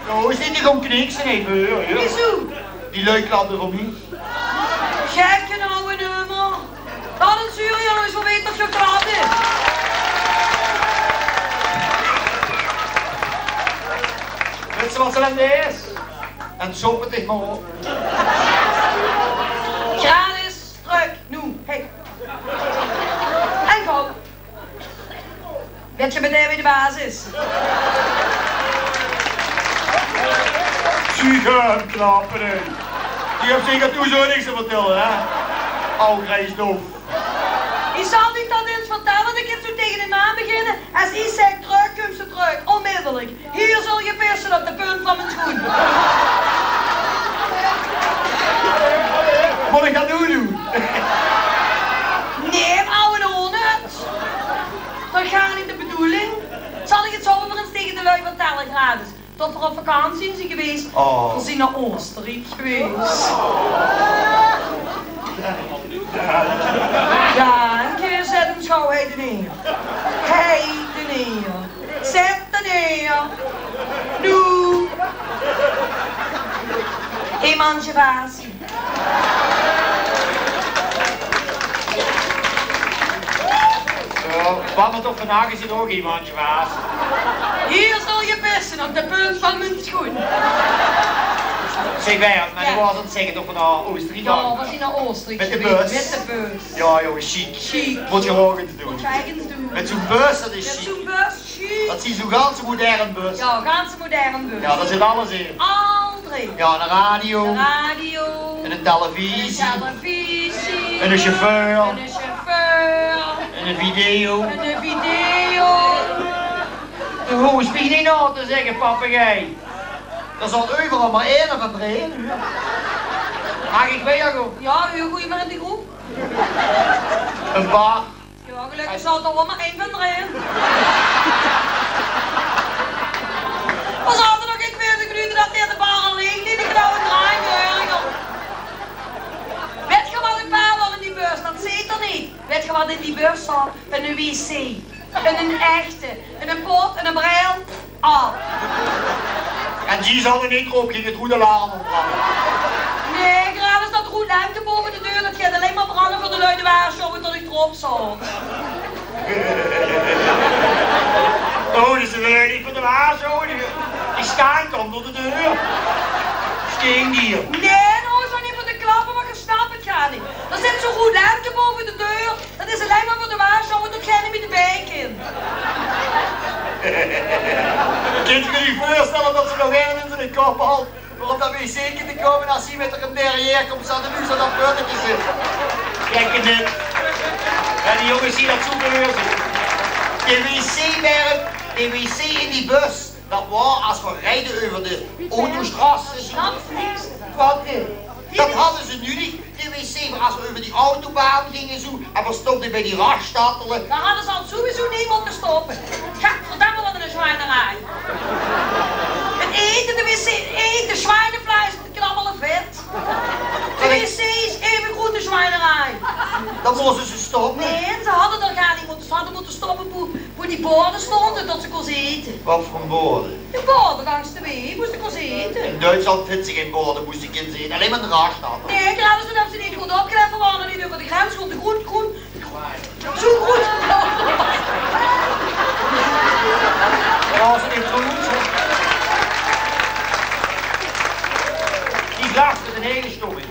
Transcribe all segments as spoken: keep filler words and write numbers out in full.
Noe, is dit neet om knikse, hè, veur, hè? Wieso? Die lui klappe veur mich. Gekke awwe nummer. Laot 'm zure, jónges, v'r weite toch get klappe. Weits se waat se dan deis? En sjop 't dich mer op. Gratis, trök, noe, hè. En gaw. Wèt geer metein wae de baas is? Zuuge klappere. Die höbs zeker thoes ouch niks te vertèlle, hè? Aw, gries dof. Iech zal uuch dat ins vertèlle, dat iech zoe tege 'ne maan begin. Es iech zègk: "Trök", kums te trök. Ónmiddellik. Hie zöls te pisse op de punt vaan mien sjoen. Mót iech dat noe doen? Nein, awwe hond. Dat is neet de bedoeling. Zal iech 't zoe mer ins tege de lui vertèlle, gratis? Dat v'r op vakantie zien gewees. Oh. V'r zien nao Oosteriek gewees. Daank, zèt 'm gauw hei neer. Hei neer. Zèt 'm neer. Noe. Emancipatie. Jao, wat me toch vandaag is, is ouch emancipatie. Hie zöls te pisse op de punt vaan mien sjoen. Zègk, mer, mer Jao. Doe waors aon 't zègke toch vaan nao Oosteriek. Jao, v'r zien nao Oosteriek gewees. Mèt de bus. Mèt de bus. Jao, jóng, sjiek. Sjiek. Mót geer ouch ins doen. Mót geer ins doen. Mèt zoe'n bus, dat is sjiek. Mèt zoe'n bus. Dat zien zoe ganse moderne bus. Jao, ganse moderne bus. Jao, dao zit alles in. Aldri. Jao, 'n radio. 'n Radio. En 'n televisie. 'n Televisie. En 'ne chauffeur. En 'ne chauffeur. En 'ne video. En 'ne video. Doe hoofs mich neet nao te zègke, papegei. Dao zal euveral mer eine vaan drejje. Maag iech weer goon? Jao, huur goej mer in de groep. 'n Bar. Jao, gelökkig zaot dao ouch mer ein vaan drejje. V'r zaote nog gein twintig minute dat dee de bar al leeg leet, die knauwe draai, jurgel. Wèt geer wat 'n paar waor in die bus? Dat zeet 'r neet. Wèt geer wat in die bus zaot? 'Ne wc. 'Ne echte. 'Ne pot, 'ne bril. Ah. En die zal 'r neet op, ging 't roed alarm opgange. Nein, gratis, dat roed lempke bove de deur, dat geit allein mer brange veur de lui te waarsjouwe tot iech d'rop zaot. Oh, dat is leuk, neet veur te waarsjouwe. Die staon kóm door de deur. Stingdier. Nein, noe, zoe neet veur te klappe, mer geer snap 't gaar neet. Dao zit zoe'n roed lempke bove de deur. Dat is allein mer veur te waarsjouwe tot geine mie d'rbij kin. Kint geer uuch veurstèlle tot ze nog eine in zien kop haet, veur op dat wc-ke te koume es ze mèt häör derrière kump, zat 'r noe zoe dat pötteke zit? Kèk 'ns dit. Jao, die jónges zien dat zoe beleurd. De wc-berm, de wc in die bus. Dat waor es v'r rije euver de autostraot. Wat, hè? Dat hadde ze nudig. De wc, veur es v'r euver die autobaan ginge zoe, en v'r stopde bij die raststattele. Dao hadde ze al sowieso neet mote stoppe. Gadverdamme, wat 'n zjweineraaj. 't Ete, de wc, 't ete, zjweinevleis, 't knabbele vet. De wc is eve groet es 'n zjweineraaj. Dan moste ze stoppe. Nein, ze hadde dao gaar neet mote, ze hadde mote stoppe boe, boe die borde stónge, tot ze kós ete. Wat veur borde? De borde langs de weeg, mós te kós ete. In Duitsland vinds se gein borde, mós te kins ete. Allein mer 'n raststattele. Nein, jao, dus dat höbs se neet good opgelèt. V'r waore neet euver de grens, groen, groen, groen. Zoe good. Jao, es 't neet good is, hè. Die zag ze de hele story.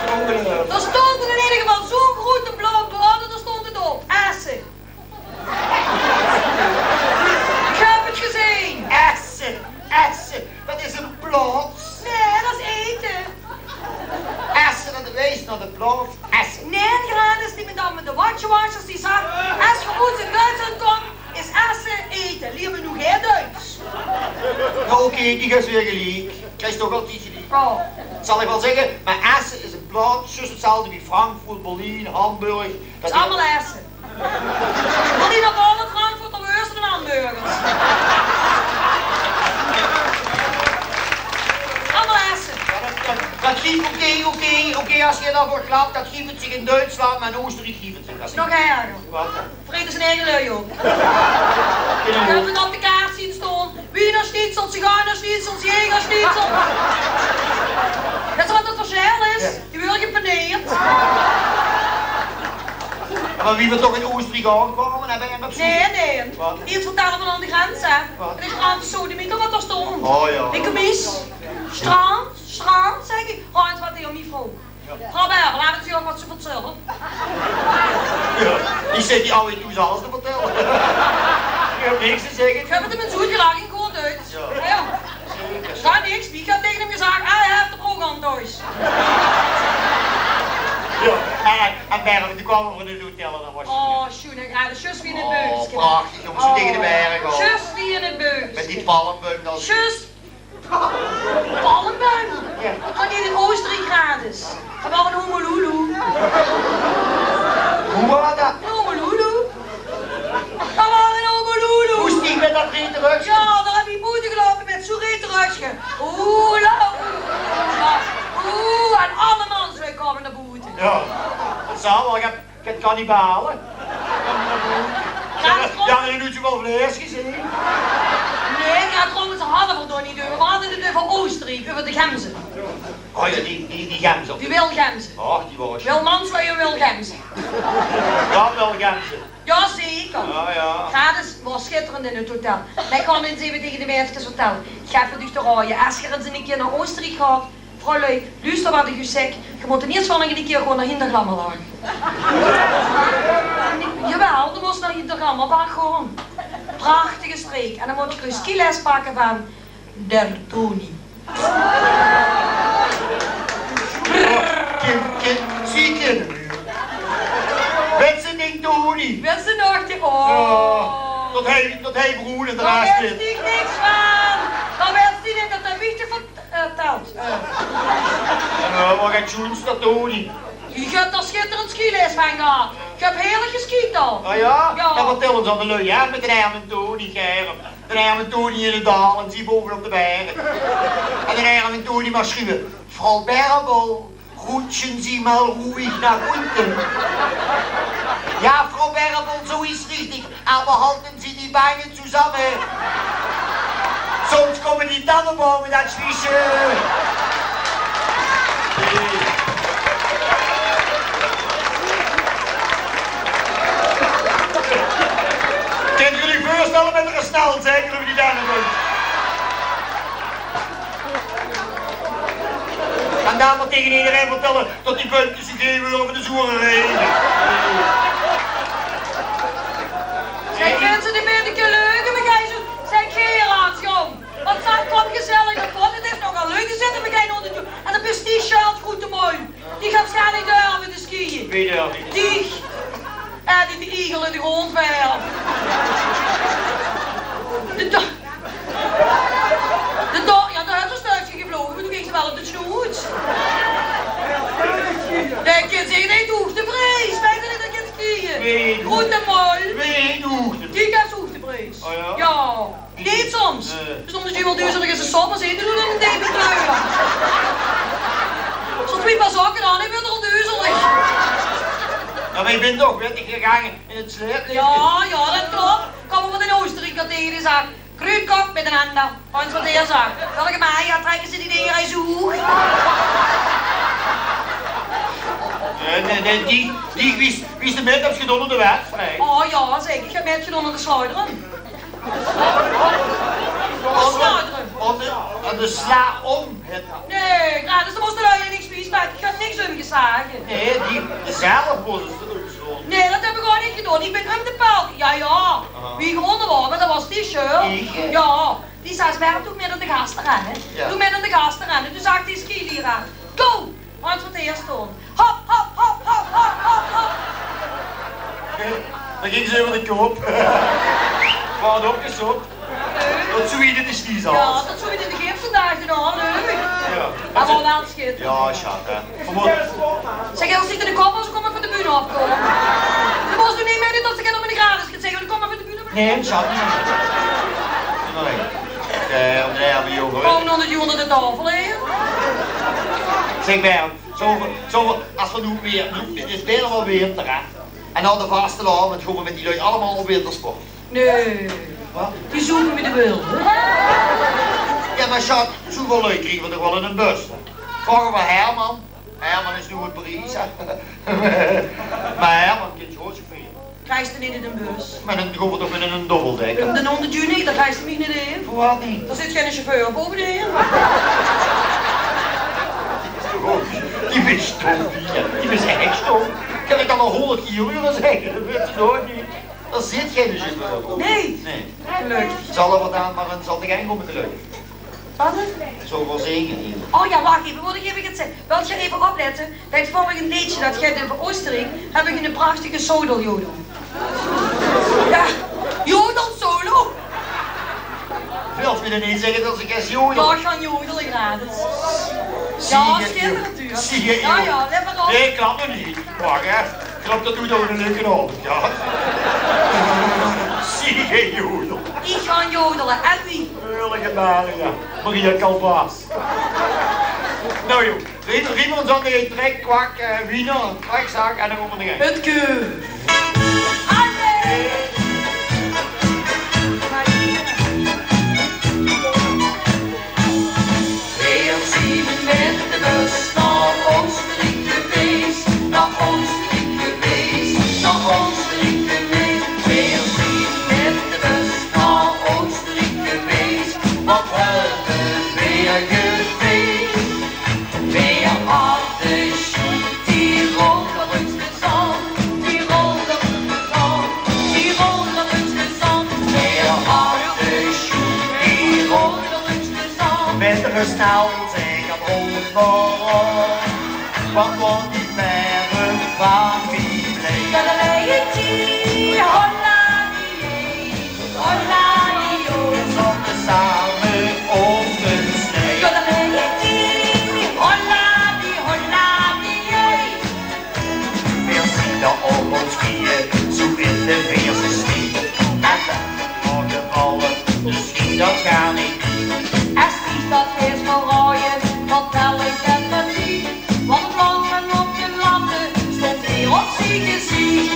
Zoe, eh. Dao stónge in eder geval zoe'n groete blauw borde, dao stónd 't op. Essen. Ich höb 't gezeen. Essen, Essen, dat is 'n plaots. Nae, dat is ete. Essen, dat wies nao de plaots Essen. Nae, gratis, die madam mit de watjewasjers, die zag: "Es geer oets in Duitsland kómp, is Essen ete." Lier mich noe gein Duits. Noe, oké, die is weer geliek. Kriegs toch altied geliek. Oh. Zal ich waal zègke, mer Essen is 'n plaots, zjus 'tzelfde wie Frankfurt, Berlien, Hamburg. Dat is allemaol Essen. Berliner Bauern, Frankfurter Würste en hamburgers. Allemaol Essen. Jao, dat, dat, dat gief, oké, oké, oké, es geer dao veur klapt, dat gief 't zich in Duitsland, mer in Oosteriek gief 't zich dat neet. Nog erger. Wat dan? Vrete ze hun eige lui op. Jao. Höbs se 't op de kaart zien stoon? Neet zo. Wèts se wat dat veur sjael is? Jao. Die weurt gepaneerd. Jao, mer wie v'r toch in Oosteriek aankwaome, höbbe v'r op zoek... Nae, nae. Wat? Iers vertèlle van aan de grens, hè. Wat? En ich raad de sodemieter wat dao stóng. Oh, jao. Ich kom ins. Strand, strand, zèk ich. Raad ins wat dee aan mien vrouw. Jao. Vrouw Berber, laot ins huure wat se vertèls. Jao, ich zèk, die aw, doe zals 't vertèlle. Ich höb niks te zègke. Ich höb 't 'm ins oetgelag in good Duits. Jao. Jao. Zeker. Jao, niks. Ich höb taenge 'm gezag: "Hae haet de brook aan thoes." Jao, en, en Berber, doe kwaome v'r in 't hotel en dan waas 't... Oh, sjoen, hè, zjus wie in 't beukske. Oh, prachtig, jóng, zoe taenge de berg aan. Zjus wie in 't beukske. Mit die palmbuim dan. Zjus. Palmbuim? Jao. Wat neet in Oosteriek gratis? V'r waore in Honolulu. Wie waas dat? In Honolulu. V'r waore in Honolulu. Mós doe mit dat rete rökske? Jao, dao höb ich boete geloupe mit zoe'n rete rökske. Oeh, la, oeh, oeh, en alle manslui kaome nao boete. Jao, dat zal waal. Ich höb Get kannibale. Jao, jao, noe noets se waal vleis gezeen. Nae, jao, trouwens, hadde v'r 't dao neet euver. V'r hadde 't euver Oosteriek, euver de gemze. Oh jao, die, die, die gemze. Die wèlgemze. Och, die waas... Wèlmanslui en wèlgemze. Jao, wèlgemze. Jao, zeker. Jao, jao. Gratis, waas sjitterend in 't hotel. Mer ich kan ins eve taenge de meidskes vertèlle. Ich gaon veur dich te raoje. Es geer ins eine kier nao Oosteriek gaot, vrouwlui, luuster wat ich uch zèk. Geer mót ins waal nog eine kier gaon nao Hinterglammerland. Jawel, geer mót nao Hinterglammerland gaon. Prachtige streek. En dan mót geer skiles pakke van der Toni. Kin, kin, zie kinne. Wèts se ding, Toni? Wèts se nog die... Oh. Jao, dat hae, dat hae broen en... Dao wèts se niks van. Dao wèts se neet dat dat wichtig veur eh, telt. Eh. Jao, mer get sjoens, dat doon ich neet. Ich höb dao sjitterend skiles van gehad. Ich höb heerlik geskiet dao. Ah jao? Jao. Dan vertèl ins aan de lui, hè, mit d'n erm Toni, Germ. D'n erm Toni in 't daal en zie bove op de berg. En d'n erm Toni mer sjrieuwe: "Vrouw Berbel, rutschen Sie mal ruhig nach unten." "Ja, Frau Bärbel, so ist richtig, aber halten Sie die Beine zusammen. Sonst kommen die Tannenbäume dazwischen." Kènt geer uch veurstelle mit de snel, zeker euver die denneboum? En dan mer taenge ederein vertèlle tot die buimkes zoe gael waere van de zoere raenge. Zèk, vinjs se die binneke leuke, mekaar zoe? Zèk, Gerard, jóng. Wat zag, kom gezellig nao bótte. 't Is nogal leuk, die zitte mekaar ónger de... En dan bis die sjöld good te mooi. Die gaon waarschijnlijk durve te skiën. Wie durf ich? Die, eh, die de iegel in de grond verf. De do-, de do-, jao, dao höbs se e stökske gevloge, mer doe gings waal op de snoet. Nae, ich kin zègke, nae, de hoogtepries. Wèts se neet dat ich kin skiën? Nae, de... Groete mol. Nae, de hoogte... Die gaon hoogtepries. Oh jao? Jao. Neet soms. Nae. Dus ómdat se waal duuzelig es de sommers, hè, doe doon 'm depe kleuren. Zoe twieë paar sokke aan, ich bön al duuzelig. Jao, mer ich bön toch wèttig gegange in 't sliepleedje. Jao, jao, dat klop. Kaom ich van in Oosteriek, dat dee zag: "Kruutkop mitenander." Wèts se wat dee zag? "Welke meid trèkke ze die dinger ins oet?" Nae, nae, nae, die, die wis, wis de mit, höbs se gedoon aan de wedstrijd? Oh jao, zeker. Ich höb mitgedoon aan de slaojdere. Aan de, aan de, aan de sla-om, hèt dat. Nae, gratis, dao mós de lui niks mies mit. Ich höb niks um gezag. Nae, die zelf mós 't doen. Nae, dat höb ich ouch neet gedoon. Ich bön um de paal. Jao, jao. Aha. Wie ich gewónne waor, mer dat waor die sjöld. Ich, eh? Jao. Die zag: "Bert, doe mit aan de gaste renne." Jao. Doe mit aan de gaste renne. Doe zag die skilieraar: "Go!" Wèts se wat dee doon? Hop, hop, hop. Dao ging ze euver de kop. Waor 't ouch gezoch? Tot zoe wied in de ski zaot. Jao, tot zoe wied in de gips vandaag gedaon, leuk. Jao. Mer waal sjitterend. Jao, sjat, hè. Zèk, es ich in de kop waor, kóm mer van de bühne aaf kómme. Doe mós doe neet mèt, dat se get op mien gratis kins zègke, kóm mer van de bühne aaf. Nae, sjat, nae. Nae. Eh, nae, jóng. Kóm noe neet ónger de taofel, hè. Zèk, Bert, zólle v'r, zólle v'r, es v'r noe weer, noe, 't is bienao waal winter, hè. En nao de vastelaovend gaon v'r mit die lui allemaol op wintersport. Nae. Wat? Die zoeke mit de wilde. Jao, Mer sjat, zoeväöl lui kriege v'r toch waal in ein bus. Vraoge v'r Herman. Herman is noe in Paries, hè. Mer Herman kint sjrootje vrie. Kriegste neet in ein bus? Mer dan gaon v'r toch in ein dobbeldekker. Dan ónger juni, dao kriegste mich neet in. Veur waat neet? Dao zit geine sjefeur bove in. Doe bis sjtom, Pia. Doe bis ech sjtom. Kan ich dan al hóngerd kier zègke, dat wèts se toch neet. Dao zit geine sjefeur bove. Nae. Nae. Gelökkig. Zal d'r waat aan, mer dan zal 't gein kómme, gelökkig. Waat? Zoe veur zingen hie. Oh jao, wach effe, mót ich effe get zègke. Wèlt geer effe oplètte? Bie 't vörrige leedje dat geit euver Oostenriek, höb ich eine prachtige sodel-jodel. Jao, jodel solo. Wèlt geer dan neet zègke dat ich ins jodel? Jao, ich gaon jodele gratis. Jao, sjitterend natuurlik. Jao, jao, lèt mer op. Nae, klap mer neet. Wach, hè. Klap, dat doe ich ouch eine leuke aovend, jao. Zie gein jodel. Ich gaon jodele. En wie? Heerlijke Maria. Maria Calvas. Noe joh, Riem-, Riemon zat in trek, kwak, eh, wiener, kwakzak en dan kómme v'r d'r gein. 't Keur. Allee! Veer zien mit de bus nao Oostenriek gewees, nao Oostenriek gewees, nao Oostenriek gewees. Veer zien mit de bus nao Oostenriek gewees, wat höbbe veer gefees. Veer hadde sjoen Tiroler rötsjes aan, Tiroler rötsjes aan, Tiroler rötsjes aan. Veer hadde sjoen Tiroler rötsjes aan. Mit de snel zègk op ónger, wat waor die perre van mien vleis. Holla die, holla die, oh. Veer zaote same op de snei. Holla die, holla die, hey. Veer zien dao op ós knieje, zoe in de veerste stie. En dan waor gevalle, dus ging dat gaar neet. Es ich dat ins gaon raoje, vertèl ich 't met die. Want 't land en op de latte stóng veer op zie gezie.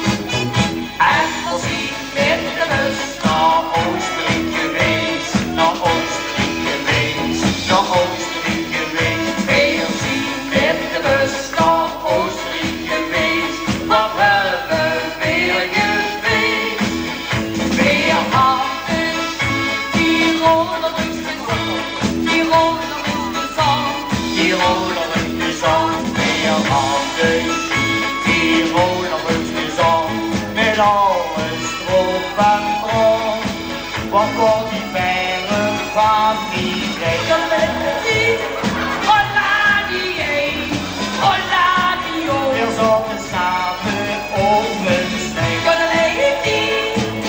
En veer zien mit de bus nao Oostenriek gewees, nao Oostenriek gewees, nao Oostenriek gewees. Veer zien mit de bus nao Oostenriek gewees, wat höbbe veer gefees. Veer hadde sjoen Tiroler rötsjes aan, Tiroler rötsjes aan, Tiroler rötsjes aan. Veer hadde sjoen Tiroler rötsjes aan, mit alles drop en draon. Wat waor die perre van mien vleis. Holla die, hey, holla die, oh. Veer zaote same op de snei.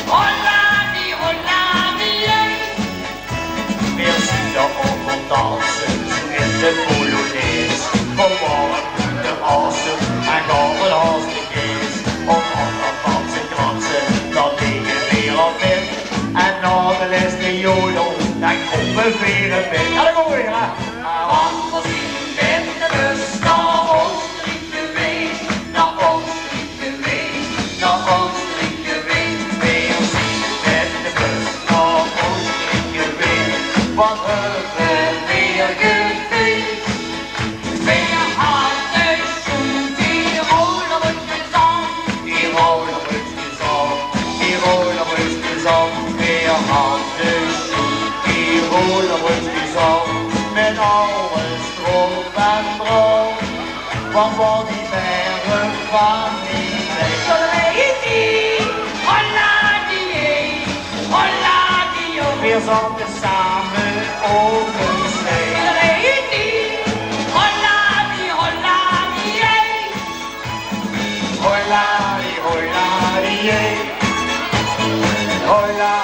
Holla die, holla die, hey. Veer zien dao op gaon danse, zoe in de polonaise. Veer waore boete asem en gaar in ós de geis. Op anger danse, kratse, dat dege veer al mit. En nao de lèste jodel, dan kómme veer in bèd. Jao, dao kómme veer, hè. Want veer zien mit de bus nao Oostenriek gewees, nao Oostenriek gewees, nao Oostenriek gewees. Veer zien mit de bus nao Oostenriek gewees, wat höbbe veer gefees. Veer hadde sjoen Tiroler rötsjes aan, Tiroler rötsjes aan, Tiroler rötsjes aan. Veer hadde sjoen Tiroler rötsjes aan, mit alles drop en draon. Wat waor die perre van mien vleis. Holla die, holla die, hey. Holla die, oh. Veer zaote same op de snei. Holla die, holla die, hey. Holla die, holla die, hey. Holla